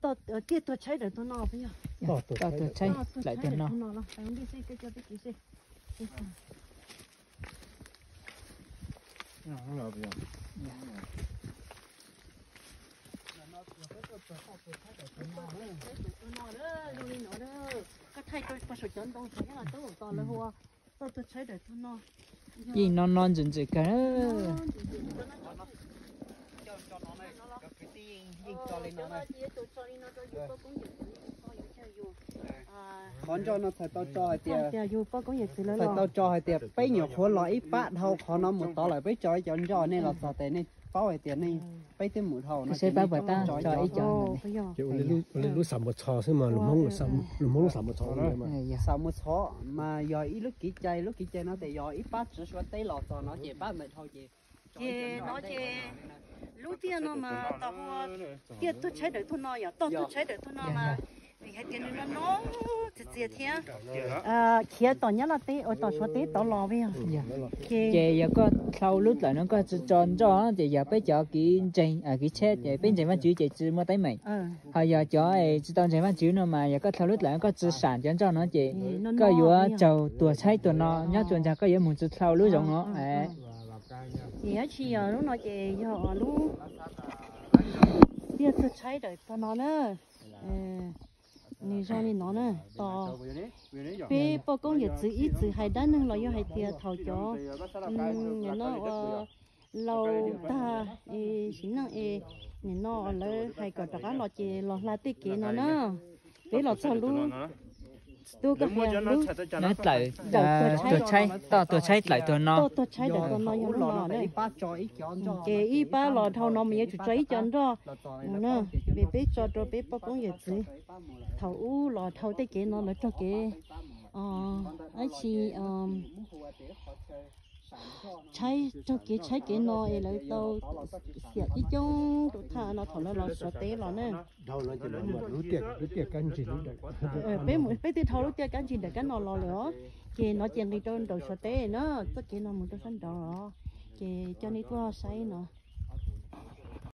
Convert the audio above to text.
Tiaj tuag tshaib dawm tuag no puas yog? Toj tuag tshaib dawm tuag no. Koj thaij rau pog saum cov ntoo tos lawv hu ua toj tuag tshaib dawm tuag no. Yeej no no ntxim ntxim kawg. Qhov ntoj no txhais tau tso hais tias, txhais tau tso hais tias peb nyuam qhuav los ib pab dhau qhov no mus tod lawm, peb tso ib cov ntoj nej los txog tes nej paub hais tias nej, peb twb mus dhau no ces nej tso ib cov. Ces ua li lub xam mus txhos xwb mas, lus Hmoob lub xam mus txhos. Xam mus txhos mas yog ib lub kev cai, lub kev cai no tias yog ib pab tsiv suav teb los txog no ces pab ntawd dhau ces Ces no ces lub tiaj no mas tau hu ua tiaj tuag tshaib dawm tuag no, yog toj tuag tshaib dawm tuag no mas vim hais tias nws no no txias txias thiab khiav tom Nyab Laj teb uas tom Suav teb tod los. Ces yog koj dhau lub dlawm no koj tsis tso nroj ces yog peb cov kev ntseeg kev tsheb ces peb ntseeg Vajtswv ces tsis muaj teeb meem. Ho yog cov tsis tau ntseeg Vajtswv no mas yog koj dhau lub dlawm no koj tsis sam cov nroj no ces koj yuav raug tuag tshaib tuag no nyob tsuas ntag, koj yuav mus tsis dhau lub zoov no. Ces dab tsi yog lub no ces yog lub tiaj tuag tshaib dawm tuag no na. Nws zoo li no na, tos peb poj koob yawm txwv ib txwm hais dab neeg los yog hais tias thaum cov no ua laus tag es sim neej es nim no lawv hais kom rov qab los ces los hla tej kev no na. Peb los txog lub, tub koj hais lub dlawm tuag tshaib, toj tuag tshaib dlawm tuag no, toj tuag tshaib dawm tuag no yog lub no na. Ces ib pab los dhau no mas yuav tsum tso ib co nroj na, vim peb tso rau peb poj koob yawm txwv thaum ub los dhau tej kev no lawv raug kev, dab tsi, tshaib, raug kev tshaib kev no es lawv tau xiam coob coob rau thaj no thaum lawv los Suav teb los na. Peb, peb twb dhau lub tiaj kab ntsig ntawm kab no los lawm os, ces no ces nqis rau nraum Suav teb na, txoj kev no mus rau sab nraud os, ces coj nej tuaj saib no.